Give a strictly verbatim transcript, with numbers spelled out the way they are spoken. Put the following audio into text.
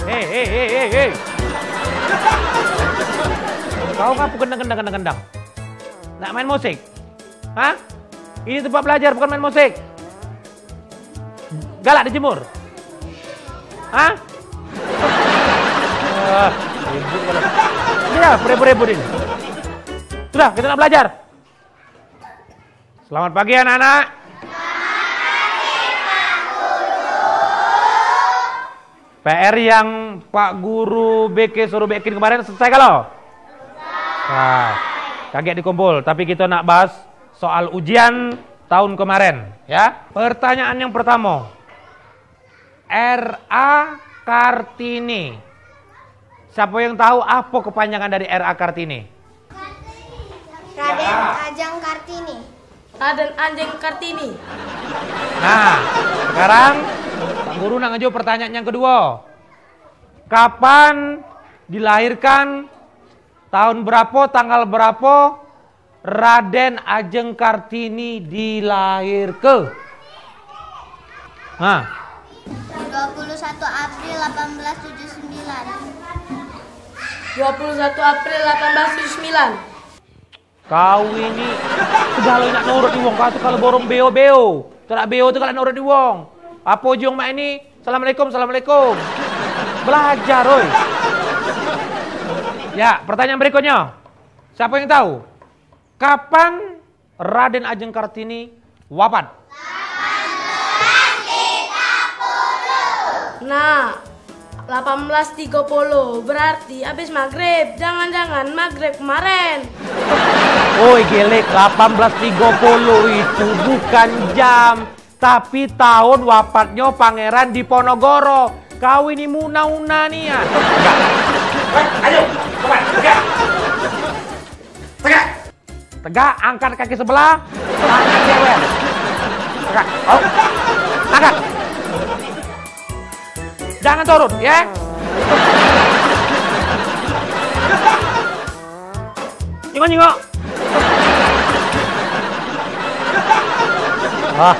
Hei, hei, hei, hei, hei. Kau ngapo gendang, gendang, gendang, gendang? Nak main musik? Hah? Ini tempat belajar, bukan main musik. Galak dijemur? Hah? Ah, ribut kalu. Iya, ribut-ribut ini. Sudah, kita nak belajar. Selamat pagi, anak-anak. P R yang Pak Guru B K suruh bikin kemarin selesai kalu? Nah, kagek dikumpul, tapi kita nak bahas soal ujian tahun kemarin, ya. Pertanyaan yang pertama. R A Kartini. Siapa yang tahu apa kepanjangan dari R A Kartini? Raden Ajeng Kartini. Raden Ajeng Kartini. Nah, sekarang Pak Guru nak ngejawab pertanyaan yang kedua. Kapan dilahirkan, tahun berapa, tanggal berapa Raden Ajeng Kartini dilahirke? Nah. Dua puluh satu April delapan belas tujuh sembilan. Dua puluh satu April delapan belas tujuh sembilan. Kau ini segalo nak nurut di wong, kau tu kalu borong beo-beo. Tu nak beo tu kalu nurut di wong. Apa ujung mak ini? Assalamualaikum, assalamualaikum. Belajar, oi. Ya, pertanyaan berikutnya. Siapa yang tahu? Kapan Raden Ajeng Kartini wafat? Nah, delapan belas tiga puluh, berarti habis maghrib. Jangan-jangan maghrib kemarin. Oi, gelek, delapan belas tiga puluh itu bukan jam, tapi tahun wafatnya Pangeran Diponegoro. Kau ini muna-una nian. Hei, ayo, cepat, tegak. Tegak. Tegak, angkat kaki sebelah, tangan jewer. Tegak, au. Angkat. Jangan turun, ya. Nyengok-nyengok. Ah.